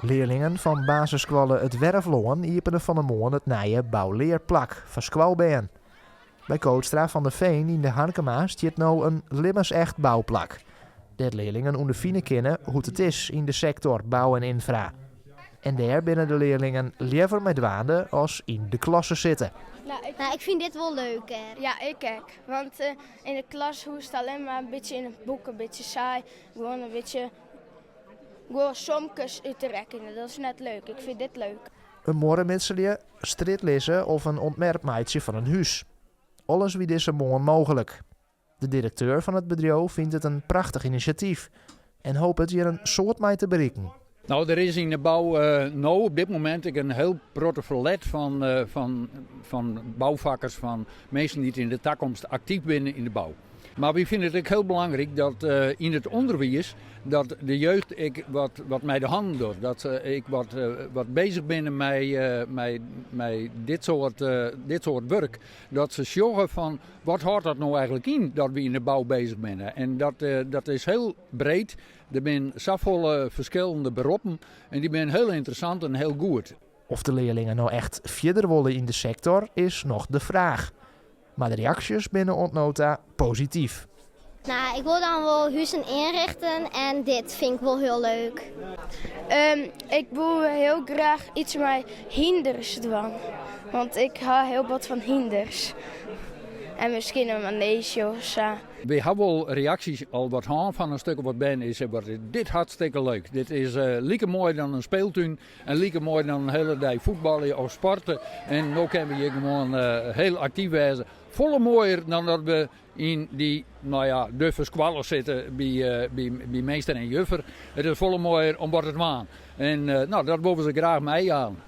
Learlingen fan basisskoalle It Werflân iepenen fan 'e moarn it nije boulearplak foar skoalbern. By Kootstra van der Veen yn De Harkema stiet no in libbensecht bouplak, dêr't learlingen ûnderfine kinne hoe't it is yn de sektor bou en ynfra. En dêr binne de learlingen leaver mei dwaande as yn de klasse sitte. Nou, ik fyn dit wol leuker. Ja, ik ek. Want yn de klas hoechst allinnich mar in bytsje yn it boek, in bytsje saai, gewoan in bytsje gewoan somkes út te rekkenjen. Dat is net leuk. Ik fyn dit leuk. In muorre mitselje, strjitlizze of in ûntwerp meitsje fan in hús. Alles wie dizze moarn mooglik. De direkteur fan it bedriuw fynt it in prachtich inisjatyf en hopet hjir in soad mei te berikken. No, der is yn de bou no op dit momint ek in hiel protte ferlet fan boufakkers, fan minsken dy't yn de takomst aktyf binne yn de bou. Mar wy fine it ek hiel belangryk dat yn it ûnderwiis dat de jeugd ek wat mei de hannen docht. Dat se ek wat bezich binne mei dit soart wurk. Dat se sjogge fan wat hâldt dat no eigenlik yn dat wy yn de bou bezich binne. En dat is hiel breed. Der binne safolle ferskillende beroppen en dy binne hiel ynteressant en hiel goed. Oft de learlingen no echt fierder wolle yn de sektor is noch de fraach. Mar de reaksjes binne oant no ta posityf. Nou, ik wol dan wol huzen ynrichten en dit fyn ik wol hiel leuk. Ik woe hiel graach iets mei hynders dwaan, want ik ha hiel bot fan hynders. En miskien in maneezje of sa. Wy ha wol reaksjes al wat hân fan in stik of wat bern is wat is dit hartstikke leuk. Dit is like moai dan in speeltún en like moai dan in hiele dei fuotbalje of sporte. En no kinne we hjir gewoan hiel aktyf wêze. Folle moaier dan dat we yn dy, no ja, duffe skoalle sitte by meester en juffer. It is folle moaier om wat te dwaan. En no, dat wolle we se graach meijaan.